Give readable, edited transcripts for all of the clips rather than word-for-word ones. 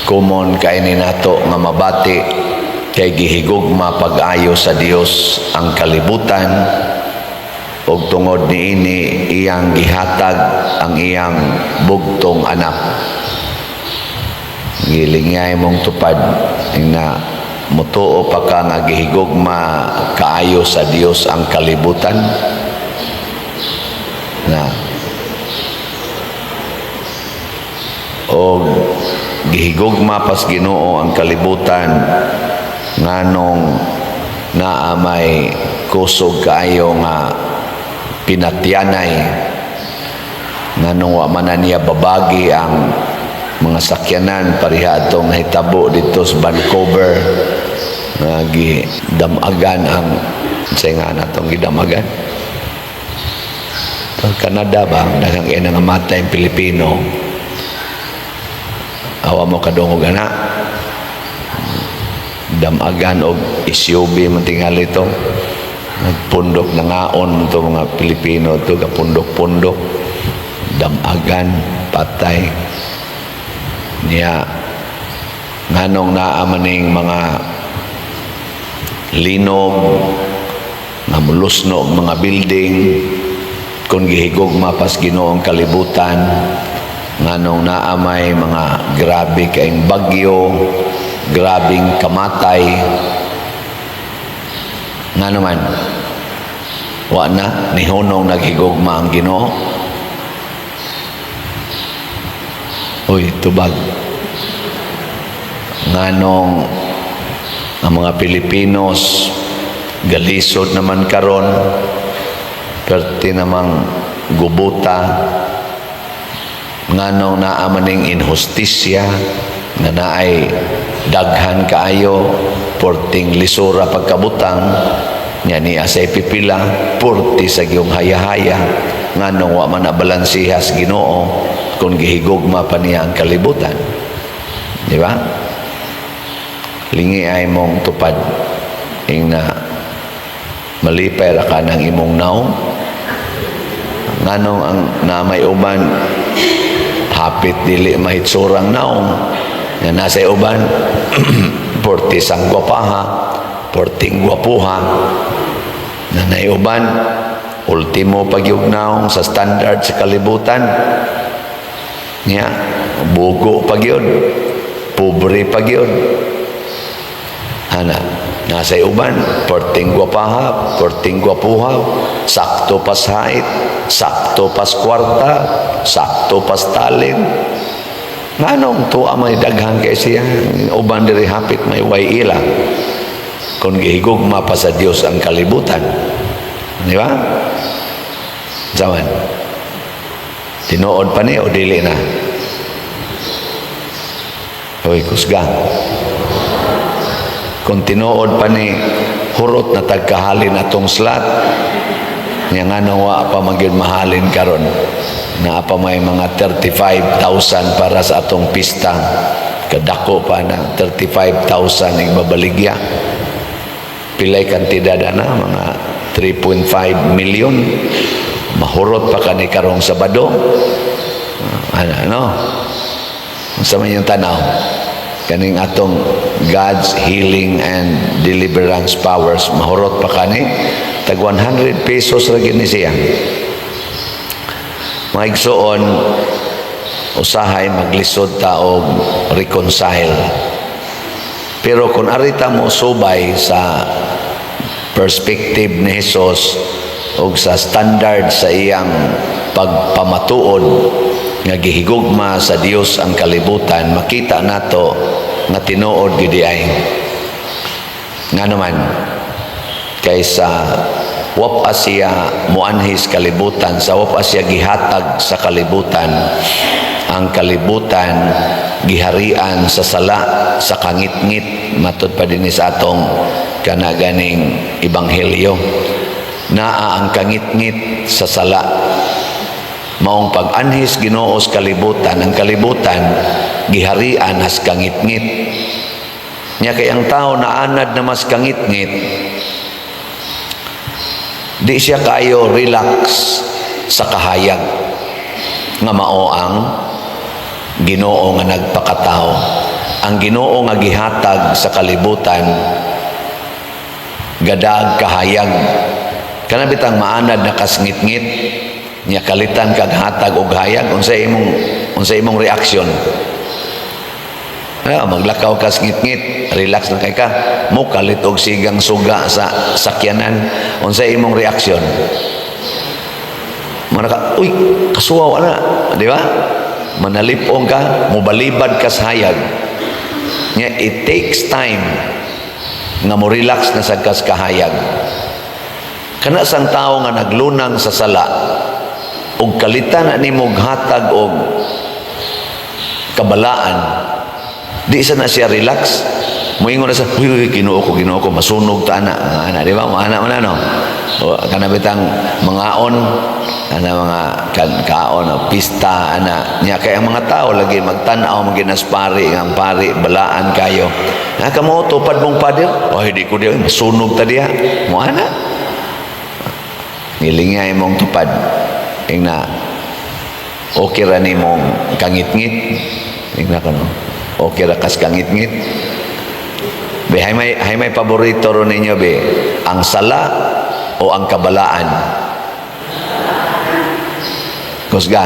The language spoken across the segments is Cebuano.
Common kay ni nato nga mabati kay gihigugma pag-ayo sa Dios ang kalibutan ug tungod niini iyang gihatag ang iyang bugtong anak. Gilingay mong tupad na mutuo pa ka nga gihigugma kaayo sa Dios ang kalibutan na o gihigugma pas Ginoo ang kalibutan, nganong naa may kusog kaayo nga pinatyanay? Nganong wa man na niya babagi ang mga sakyanan pareha atong nahitabo dito sa Vancouver nga gidamagan ang, sa nga natong gidamagan? Sa Canada ba, daghang kay nangamatay ang Pilipino. Awa mo kadungog ana, damagan og SUV man tingali ito, nagpundok na ngaon to mga Pilipino to, gapundok-pundok, damagan, patay niya. Nganong naa maning mga linog nga mulusno og mga building kung gihigugma pas Ginoo ang kalibutan? Nganong naa may mga grabe kaing bagyo, grabing kamatay? Ngano man wa na nihunong naghigugma ang Ginoo? Uy, tubag. Nganong ang mga Pilipinos galisod naman karon, perti namang gubuta? Nganong naa maning inhustisya nga naay daghan kaayo, porting lisura pagkabutang nya ni asay pipila, porti sa giyong haya-haya? Nganong wa man na balansihas Ginoo kung gihigugma pa niya ang kalibutan? Di ba? Lingi ay mong tupad ing na malipay ra ka ng imong naong. Nganong ang na may uban hapit dili mahitsurang naong nga nasa uban porti sang gwapaha, porting gwapuha, na nay uban ultimo pagyug naong sa standard sa kalibutan niya, bugo pagyud, pobre pagyud ana? Nasa uban porting gwapaha, porting gwapuha, sakto pas height, sakto pas kwarta, sakto pas talent. Nganong tuwa may daghan kay siya, uban diri hapit may way ila, kung gihigugma pa sa Dios ang kalibutan? Di ba? Zaman tinuod pa ni o dili na? Uy, kusga. Kung tinuod pa ni, hurot na tagkahalin atong slot nya. Nga wa pa magyud mahalin karon, naa pa may mga 35,000 para sa atong pista. Kadako pa na 35,000 igbabaligya. Pilay kantidad na? Mga 3.5 million. Mahurot pa kani karong Sabado. Ano, ano sa man yung tanaw kaning atong God's healing and deliverance powers? Mahurot pa kani. Tag 100 pesos ra gini siya. Mga igsoon, usahay maglisod ta og reconcile, pero kung arita mo subay sa perspective ni Jesus og sa standard sa iyang pagpamatuod nga gihigugma sa Dios ang kalibutan, makita nato nga tinuod gid ay. Nga naman kaysa wa pa siya muanhis kalibutan, sa wa pa siya gihatag sa kalibutan, ang kalibutan giharian sa sala, sa kangitngit. Matud pa dinhi sa atong kanaganing ebanghelyo, naa ang kangitngit sa sala. Maong pag-anhis Ginoo sa kalibutan, ang kalibutan giharian has kangitngit nya. Kay ang tao naanad na mas kangitngit, di siya kayo relax sa kahayag nga mao ang Ginoo nga nagpakatao. Ang Ginoo nga gihatag sa kalibutan gadag kahayag. Kana bitang maanad na kasngit-ngit nya kalitan kag hatag og hayag, unsa imong reaksyon? Ah, maglakaw ka ngit-ngit, relax na kay ka. Mo kalit og sigang suga sa sakyanan, unsa imong reaksyon? Mana ka, "Uy, kasuwaw ana," di ba? Manalipong ka, mobalibad ka sa hayag. Nya it takes time nga mo relax na sad kas kahayag. Kana sang tao nga naglunang sa sala ug kalitan na nimo hatag og kabalaan, di sa na siya relax. Moingon na sa, "Uy, uy, Ginoo ko, Ginoo ko, masunog ta ana." Ana, di ba? Ana man ano. O, kana bitang mangaon, ana mga kan, kaon, o, pista, ana. Nya kay ang mga tao lagi magtan-aw maginas pari, nga ang pari balaan kayo. Na kamo tupad mong pader? "Oh, hindi ko diya, masunog ta diya." Mo ana. Nilingay mong tupad. Ingna, okay ra nimong kangit-ngit. Ingna ko no. Okay ra kas kangit-ngit. Be, hay may paborito ro ninyo, be? Ang sala o ang kabalaan? Kusga.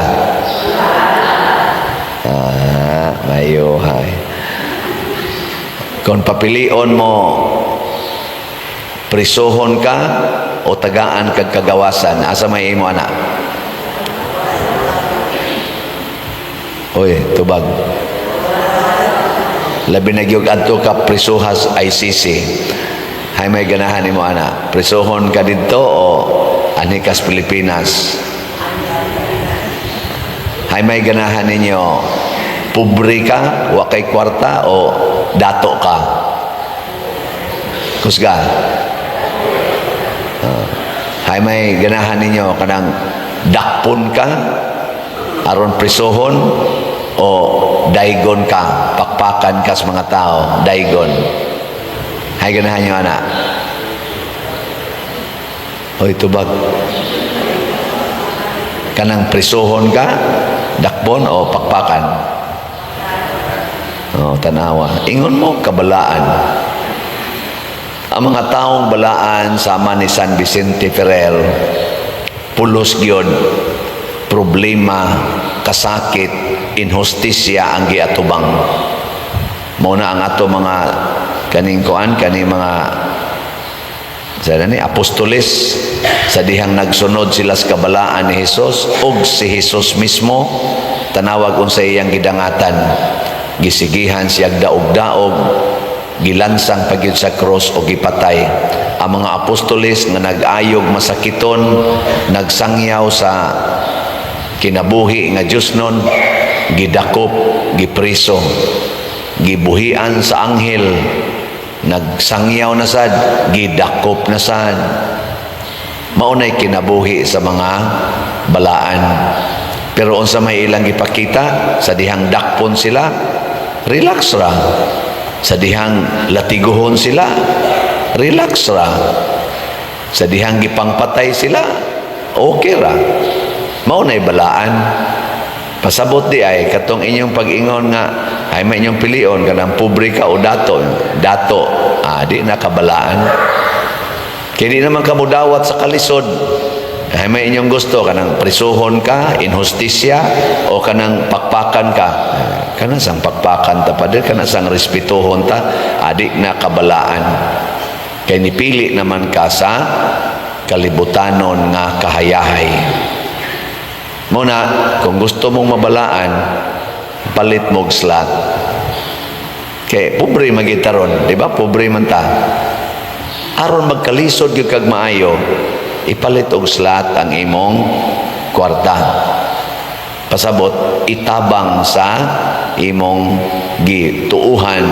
Ah, mayo hay. Kung papilion mo, prisuhon ka o tagaan kag kagawasan, asa may imo ana? Oy, tubag. Labi na gyud adto ka prisuhas ICC. Hay may ganahan nimo ana? Prisuhon ka didto o anhi kas Pilipinas? Hay may ganahan ninyo? Pobre ka, wa kay kwarta o dato ka? Kusga. Hay may ganahan ninyo, kanang dakpon ka aron prisuhon o daygon ka, pakpakan ka sa mga tao, daygon? Hay ganahan nyo ana? Oy, tubag. Kanang prisuhon ka, dakpon o pakpakan? Oh, tanawa. Ingon mo, kabalaan. Ang mga taong balaan sama ni San Vicente Ferrer, pulos gyud problema, kasakit, inhustisya ang giatubang. Mao na ang ato mga kaning kuan, kaning mga sa ni apostoles, sa dihang nagsunod sila sa kabalaan ni Hesus ug si Hesus mismo, tanawag unsa iyang gidangatan. Gisigihan siya daog-daog, gilansang pagyud sa cross o gipatay. Ang mga apostoles nga nag-ayog masakiton, nagsangyaw sa kinabuhi nga Diyos nun, gidakop, gipriso, gibuhian sa anghel, nagsangyaw na sad, gidakop na sad. Maunay kinabuhi sa mga balaan. Pero unsa may ilang gipakita sa dihang dakpon sila, relax ra. Sa dihang latiguhon sila, relax ra. Sa dihang gipangpatay sila, okay ra. Mao nay balaan. Pasabot di ay katong inyong pag-ingon nga ay may inyong pilion kanang pobre ka o dato, dato, ah, di na kabalaan. Kaya di naman kamudawat sa kalisod. Ay may inyong gusto kanang prisuhon ka, inhustisya o kanang pakpakan ka? Kana sang pakpakan ta, pader, kana sang respetuhon ta, adi na kabalaan. Kay nipili naman ka sa kalibutanon nga kahayahay. Muna, kung gusto mong mabalaan, palit mog slot. Kay pobre magitaron, di ba? Pobre man ta. Aron magkalisod gyud kag maayo, ipalit og slot ang imong kwarta. Pasabot, itabang sa imong gituuhan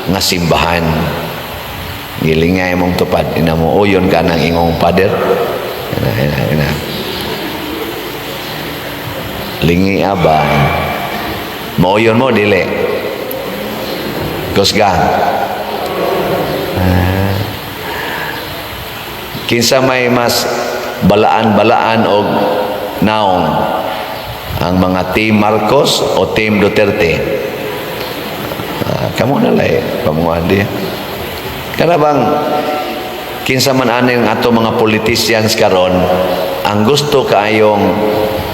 nga simbahan. Gilingay mong tupad, ina mo uyon ka ng imong pader. Ina, ina, ina. Lingi aba. Mauyon mo, dili? Kusga. Ah. Kinsa may mas balaan-balaan og naong? Ang mga Team Marcos o Team Duterte? Ah, Kamo na lay pamunguhan diya. Kana bang kinsa man ani ang ato mga politicians karon, ang gusto kaayong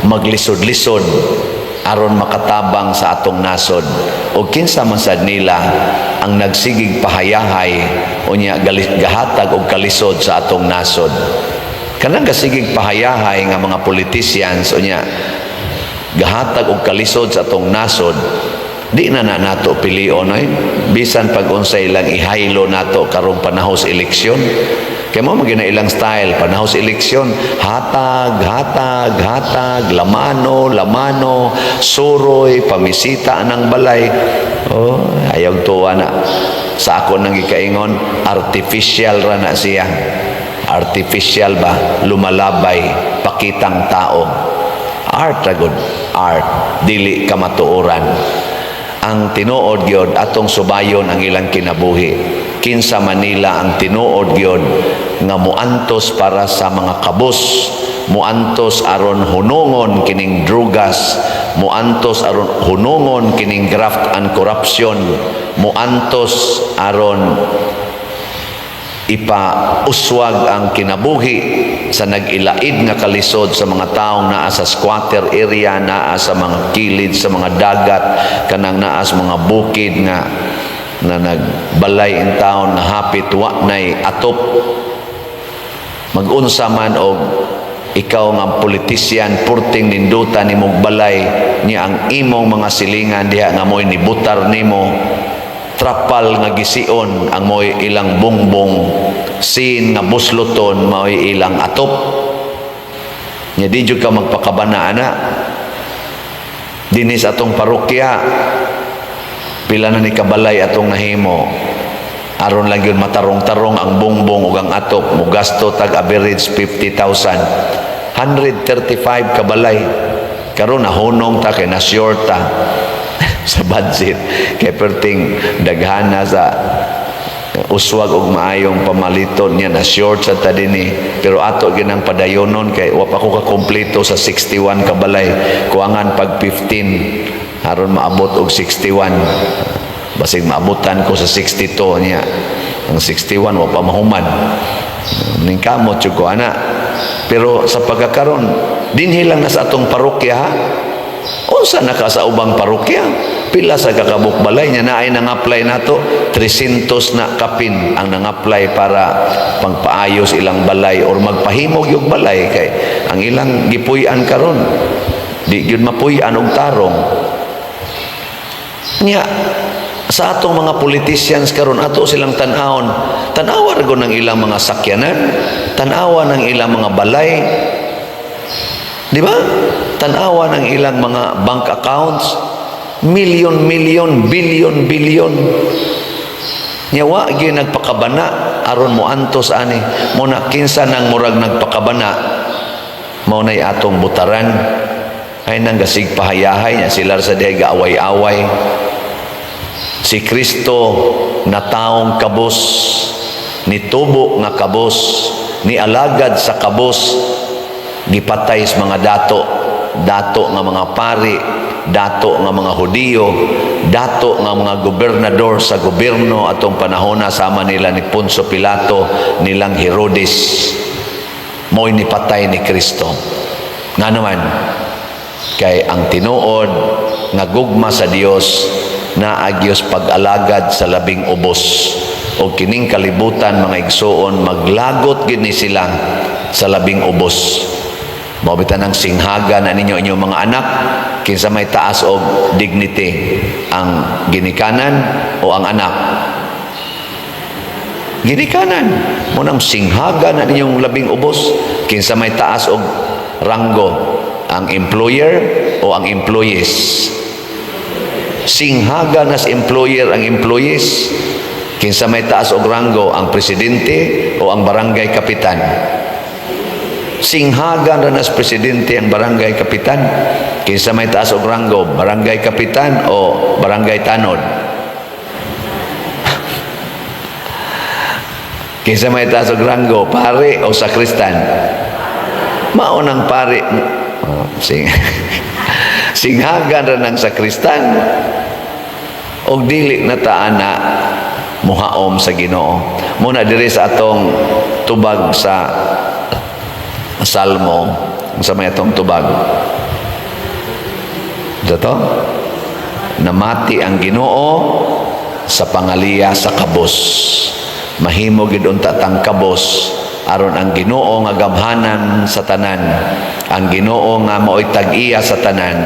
maglisod-lisod aron makatabang sa atong nasod, o kinsa man sad nila ang nagsigig pahayahay unya gahatag og kalisod sa atong nasod? Kanang gasigig pahayahay nga mga politicians unya gahatag og kalisod sa atong nasod, di na na nato pilion oy, bisan pag unsay ilang ihaylo nato karong panahon sa eleksyon, kay mao man gyud na ilang style. Panahon sa eleksyon, hatag, hatag, hatag, lamano, lamano, suroy, pamisita ng balay. Oh, ayaw tuwa na sa ako nang gikaingon, artificial ra na siya. Artificial ba, lumalabay, pakitang tao. Art ra gud, art, dili kamatuoran. Ang tinuod gyud, atong subayon ang ilang kinabuhi, kinsa manila ang tinuod gyud nga muantos para sa mga kabus, muantos aron hunungon kining drugas, muantos aron hunungon kining graft and corruption, muantos aron ipauswag ang kinabuhi sa nag-ilaid nga kalisod sa mga taong naa sa squatter area, naa sa mga kilid sa mga dagat, kanang naa sa mga bukid nga na nagbalay in town nga hapit wa nay atop. Magunsa man og ikaw nga politician, purting ninduta nimong balay niya, ang imong mga silingan diha nga mo'y nibutar nimo, trapal nga gision ang mo'y ilang bongbong, sin nga busloton mo'y ilang atop nya, di jud ka magpakabana ana. Dinhi sa atong parokya, pila na ni kabalay atong nahimo aron lang yun matarong-tarong ang bongbong ug ang atop? Mugasto tag average 50,000, 135 kabalay. Karon nahunong ta kay na short ta sa budget, kay perting daghana sa uswag og maayong pamaliton niya, na short sa ta dinhi. Pero ato ginang padayonon kay wa pa ko kakompleto sa 61 kabalay. Kuangan pag 15 aron maabot og 61. Basig maabutan ko sa 62 niya. Ang 61 wa pa mahuman. Ning kamot jud ko ana. Pero sa pagkakaron, dinhi lang na sa atong parokya, ha. Unsa na ka sa ubang parokya? Pila sa kakabuk balay niya naay nang-apply nato? 300 na kapin ang nang-apply para pangpaayos ilang balay or magpahimog yung balay, kay ang ilang gipuy-an karon di gyud mapuy-an og tarong. Nya sa atong mga politicians karon, ato silang tan-awon. Tan-awa ra gud ng ilang mga sakyanan, tan-awa ng ilang mga balay. Di ba? Tan-awa ng ilang mga bank accounts, million, million, billion, billion. Nya wa gyud nagpakabana aron mo antos ani. Mo na kinsa nang murag nagpakabana, mao nay atong butaran. Ay nang gasig pahayahay nya sila sa dihay gaaway-away. Si Kristo na taong kabos, nitubo nga kabos, ni alagad sa kabos, gipatay sa mga dato, dato nga mga pari, dato nga mga Hudiyo, dato nga mga gobernador sa gobyerno atong panahona, sama nila ni Poncio Pilato, nilang Herodes. Mo'y nipatay ni Kristo. Nga naman, kay ang tinuod nga gugma sa Dios naa gyud pag-alagad sa labing ubos. O kining kalibutan, mga igsuon, maglagot gid ni sila sa labing ubos. Mao bitan ang singhaga na ninyo inyong mga anak. Kinsa may taas og dignity, ang ginikanan o ang anak? Ginikanan. Mo nang singhaga na ninyong labing ubos. Kinsa may taas og ranggo, ang employer o ang employees? Singhaga nas employer ang employees. Kinsa may taas og ranggo, ang presidente o ang barangay kapitan? Singhagan ra nas presidente ang barangay kapitan. Kinsa may taas og ranggo, barangay kapitan o barangay tanod? Kinsa may taas og ranggo, pare o sakristan? Mao nang pare. Oh, singhagan ra ng sakristan. Og dili na ta ana muhaom sa Ginoo. Muna diri sa atong tubag sa Salmo, sa may atong tubag. Ito to? Namati ang Ginoo sa pangaliya sa kabos. Mahimo gid unta tang kabos aron ang Ginoo nga gamhanan sa tanan, ang Ginoo nga mao'y tag-iya sa tanan,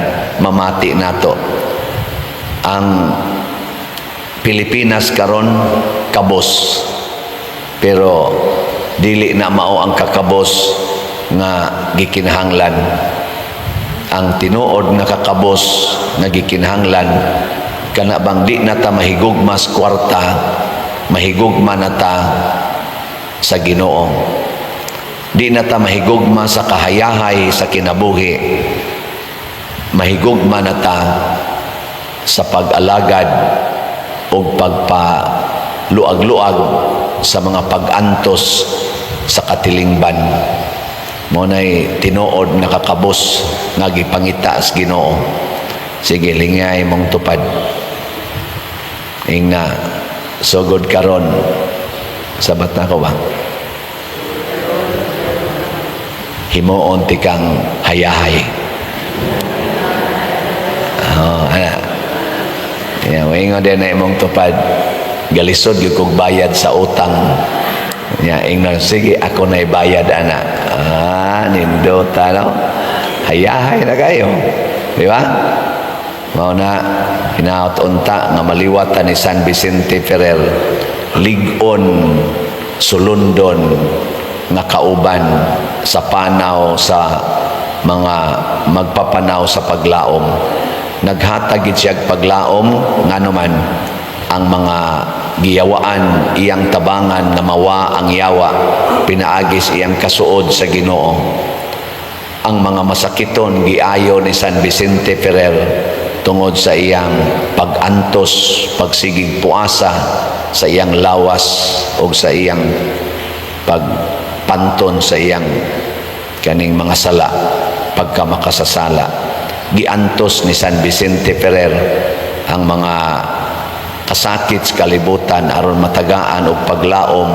mamati nato. Ang Pilipinas karon kabos. Pero dili na mao ang kakabos nga gikinahanglan. Ang tinuod nga kakabos nga gikinahanglan, kana bang di na ta mahigugma sa kwarta, mahigugma na ta sa Ginoo. Di na ta mahigugma sa kahayahay sa kinabuhi, mahigugma na ta sa pag-alagad o pagpaluag-luag sa mga pag-antos sa katilingban. Mao nay tinuod nga kakabos nga gipangita sa Ginoo. Sige, lingay mong tupad. Ingna, sugod karon, sabat na ko ba? Himuon tikang hayahay. Oh, ana. Ya, moingon din na imong tupad. Galisod gyud kog bayad sa utang. Ya, ingnon, sige, ako na bayad ana. Ah, nindota, no? Hayahay na kayo. Di ba? Mao na hinaot unta nga maliwatan ni San Vicente Ferrer, lig-on sulundon nga kauban sa panaw sa mga magpapanaw sa paglaom. Naghatag gid siya og paglaom, ngano man ang mga giyawaan, iyang tabangan nga mawa ang yawa pinaagis iyang kasuod sa Ginoo. Ang mga masakiton giayo ni San Vicente Ferrer tungod sa iyang pag-antos, pagsigig puasa sa iyang lawas o sa iyang pagpanton sa iyang kaning mga sala, pagka makasasala. Giantos ni San Vicente Ferrer ang mga kasakit sa kalibutan aron matagaan og paglaom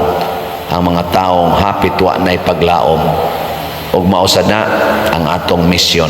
ang mga taong hapit wa nay paglaom. Ug mao sad na ang atong misyon.